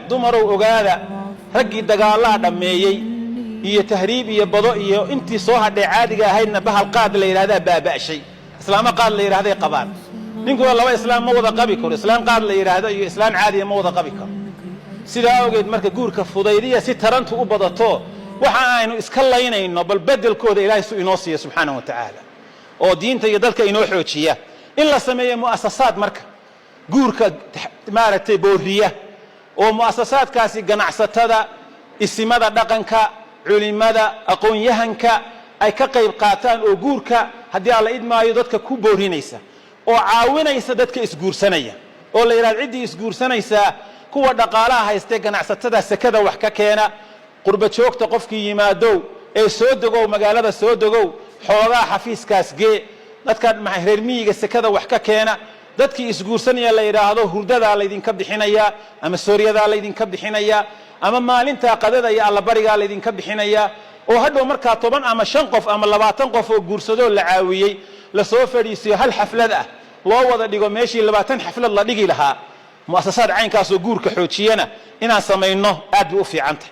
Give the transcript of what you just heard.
Dumarow, ogaada, raggii dagaallaa dhammeeyey iyo tahriib iyo bado iyo intii soo hadhay caadiga ahaydna bahal qaad la yidhahdaa baaba'shay. Islaamo qaad la yidhahday qabaan. Ninkuna laba islaam ma wada qabi karo, islaam qaad la yidhaahdo iyo islaam caadiya ma wada qabi karo. Sidaa awgeed marka guurka fudaydiya si tarantu u badato. Waxa aynu iska laynayno bal bedelkooda Ilaahay su inoo siiya subxaana wa tacaala, oo diinta iyo dadka inoo xoojiya. In la sameeyo mu'asasaad marka guurka maaragtay booriya, oo mu'asasaadkaasi ganacsatada, isimada dhaqanka, culimada, aqoon-yahanka ay ka qayb qaataan, oo guurka haddii Alla idmaayo dadka ku boorinaysa oo caawinaysa dadka isguursanaya, oo la yidhahdo ciddii isguursanaysaa, kuwa dhaqaalaha haystee ganacsatada sekada wax ka keena, qurba joogta qofkii yimaadow ee soo degow, magaalada soo degow, xoogaa xafiiskaas gee, dadka reer miyiga sekada wax ka keena, dadkii isguursanaya la yidhaahdo hurdadaa laydinka bixinayaa ama sooryadaa laydinka bixinayaa ama maalintaa qadada iyo allabarigaa laydinka bixinayaa, oo hadhow markaa 10 ama 5 qof ama 20 qof oo guursadoo la caawiyey lasoo fadhiisiyo, hal xaflad ah loo wada dhigo meeshii 20 xaflad la dhigi lahaa. Mu'asasaad caynkaasoo guurka xoojiyana inaan samayno aad bay u fiicantah.